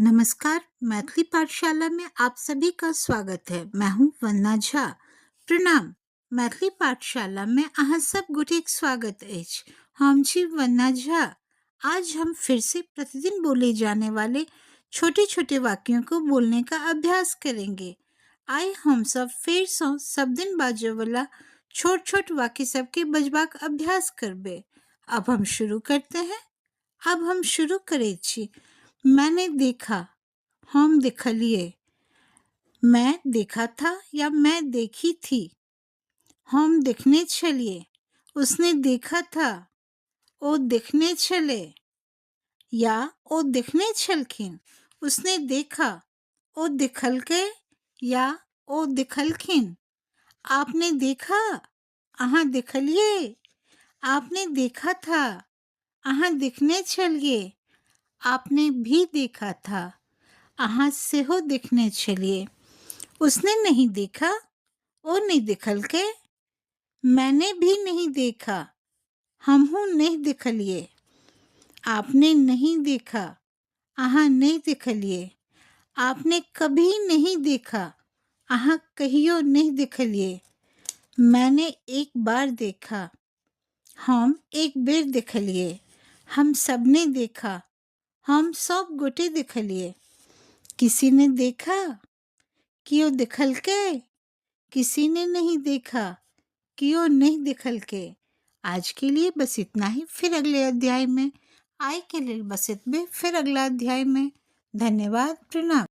नमस्कार, मैथिली पाठशाला में आप सभी का स्वागत है। मैं हूं वंदना झा। प्रणाम। मैथिली पाठशाला में अहाँ सब गोटेक स्वागत अछि। हम छी वंदना झा। आज हम फिर से प्रतिदिन बोले जाने वाले छोटे छोटे वाक्यों को बोलने का अभ्यास करेंगे। आइ हम सब फेरसँ सब दिन बाजयवला छोट छोट वाक्य सबके बजबाक अभ्यास करबै। अब हम शुरू करते हैं। अब हम शुरू करै छी। मैंने देखा, हम देखलिए। मैं देखा था या मैं देखी थी। हम देखने छलिए। उसने देखा था। ओ देखने छलै या ओ देखने छलखिन। उसने देखा, ओ देखलकै या ओ देखलखिन। आपने देखा, अहाँ देखलिए। आपने देखा था, अहाँ देखने छलिए। आपने भी देखा था, अहाँ सेहो देखने छलिए। उसने नहीं देखा, ओ नहीं देखलकै। मैंने भी नहीं देखा, हमहूँ नहीं देखलिए। आपने नहीं देखा, अहाँ नहीं देखलिए। आपने कभी नहीं देखा, अहाँ कहियो नहीं देखलिए। मैंने एक बार देखा, हम एक बेर देखलिए। हम सबने देखा, हम सब गोटे देखलिए। किसी ने देखा, केओ देखलकै। किसी ने नहीं देखा, केओ नहीं देखलकै। आज के लिए बस इतना ही। फिर अगले अध्याय में। आइ के लेल बस एतबे, फिर अगला अध्याय में। धन्यवाद, प्रणाम।